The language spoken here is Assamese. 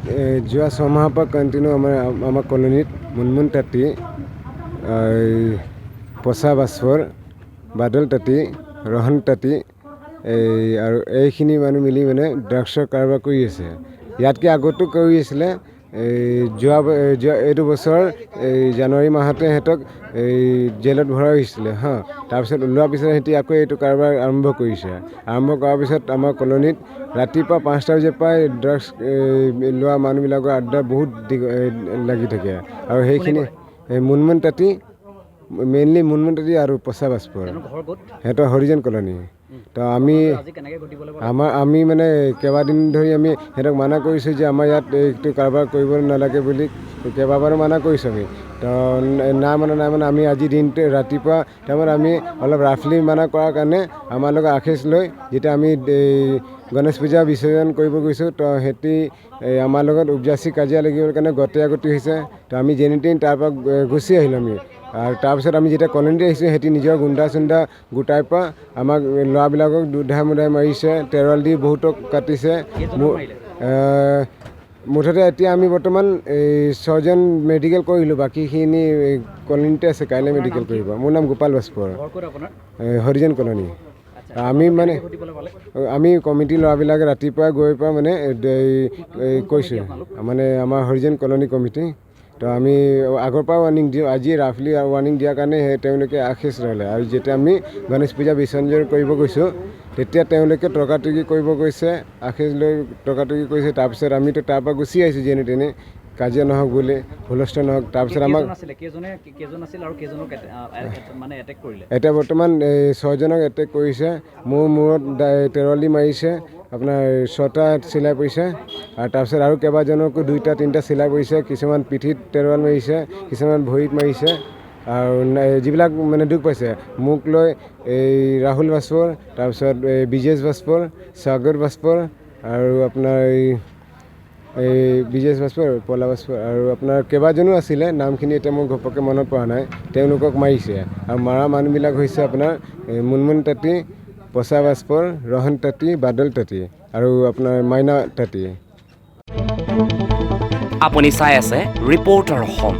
যোৱা 6 মাহৰ পৰা কণ্টিনিউ আমাৰ আমাৰ কলনীত মুনমুন তাঁতী, এই পচা বাছফৰ, বাদল তাঁতী, ৰহন তাঁতী, এই আৰু এইখিনি মানুহ মিলি মানে ড্ৰাগছৰ কাৰবাৰ কৰি আছে। ইয়াতকৈ আগতো কৰি আছিলে। এই যোৱা যোৱা এইটো বছৰ এই জানুৱাৰী মাহতে সিহঁতক এই জেলত ভৰাই হৈছিলে। হা, তাৰপিছত ওলোৱাৰ পিছত সিহঁতি আকৌ এইটো কাৰবাৰ আৰম্ভ কৰিছে। আৰম্ভ কৰাৰ পিছত আমাৰ কলনীত ৰাতিপুৱা 5টা বজাৰ পৰাই ড্ৰাগছ লোৱা মানুহবিলাকৰ আড্ডা বহুত লাগি থাকে। আৰু সেইখিনি এই মুনমুন তাঁতী, মেইনলি মুনমুন তাঁতী আৰু পচা বাছফৰ। তেওঁলোকৰ ঘৰ ক'ত? সিহঁতৰ হৰিজন কলনী। তো আমি আজি কেনেকৈ ঘটিবলৈ পালে? আমি মানে কেইবাদিন ধৰি আমি সিহঁতক মানা কৰিছোঁ যে আমাৰ ইয়াত এইটো কাৰবাৰ কৰিব নালাগে বুলি। কেইবাবাৰো মানা কৰিছোঁ আমি। তো না মানে নাই মানে আমি আজি দিনটো ৰাতিপুৱা তাৰমানে আমি অলপ ৰাফলি মানা কৰাৰ কাৰণে আমাৰ লগত আখেজ লৈ যেতিয়া আমি এই গণেশ পূজা বিসৰ্জন কৰিব গৈছোঁ, তো সিহঁতি এই আমাৰ লগত উপজাচি কাজিয়া লাগিবৰ কাৰণে গতিয়া গতি হৈছে। তো আমি যেনি তেনি তাৰপৰা গুচি আহিলোঁ আমি। আৰু তাৰপিছত আমি যেতিয়া কলনীত আহিছোঁ, সিহঁতি নিজৰ গুণ্ডা চুণ্ডা গোটাই পৰা আমাক ল'ৰাবিলাকক দুধাই মুধাই মাৰিছে, তেৰল দি বহুতক কাটিছে। কেইজনক মাৰিলে? মুঠতে এতিয়া আমি বৰ্তমান এই ছয়জন মেডিকেল কৰিলোঁ, বাকীখিনি এই কলনীতে আছে, কাইলৈ মেডিকেল কৰিব। মোৰ নাম গোপাল বাছফৰ। ঘৰ ক'ত আপোনাৰ? এই হৰিজন কলনী। আচ্ছা। আমি মানে কেনেকৈ ঘটিবলৈ পালে? আমি কমিটিৰ ল'ৰাবিলাকে ৰাতিপুৱা গৈ পোৱা মানে এই কৈছোঁ, মানে আমাৰ হৰিজন কলনী কমিটি। তো আমি আগৰ পৰাও ৱাৰ্ণিং দিওঁ। আজি ৰাফলি ৱাৰ্ণিং দিয়াৰ কাৰণে সেই তেওঁলোকে আখেজ ল'লে। আৰু যেতিয়া আমি গণেশ পূজা বিসৰ্জন কৰিব গৈছোঁ, তেতিয়া তেওঁলোকে তৰ্কাতৰ্কি কৰিব গৈছে, আখেজ লৈ তৰ্কাতৰ্কি কৰিছে। তাৰপিছত আমিতো তাৰপৰা গুচি আহিছোঁ যেনে তেনে, কাজিয়া নহওক বুলি, হুলস্থুল নহওক। তাৰপিছত আমাক কেইজন আছিলে, কেইজনে, কেইজন আছিল আৰু কেইজনক মানে এটেক কৰিলে? এতিয়া বৰ্তমান এই ছয়জনক এটেক কৰিছে। মোৰ মূৰত তেৰলি মাৰিছে, আপোনাৰ ছটা চিলাই পৰিছে। আৰু তাৰপিছত আৰু কেইবাজনকো দুইটা তিনিটা চিলাই পৰিছে। কিছুমান পিঠিত তেৰোৱাল মাৰিছে, কিছুমান ভৰিত মাৰিছে। আৰু যিবিলাক মানে দুখ পাইছে, মোক লৈ এই ৰাহুল বাছফৰ, তাৰপিছত এই বিজেশ বাছফৰ, সাগৰ বাছফৰ আৰু আপোনাৰ এই এই বিজেশ বাছফৰ, পলা বাছফৰ আৰু আপোনাৰ কেইবাজনো আছিলে, নামখিনি এতিয়া মোৰ ঘপককৈ মনত পৰা নাই, তেওঁলোকক মাৰিছে। আৰু মাৰা মানুহবিলাক হৈছে আপোনাৰ এই মুনমুন তাঁতী, পচা বাছফৰ, ৰহন তাঁতী, বাদল তাঁতী আৰু আপোনাৰ মাইনা তাঁতী। আপুনি চাই আছে ৰিপৰ্টাৰ অসম।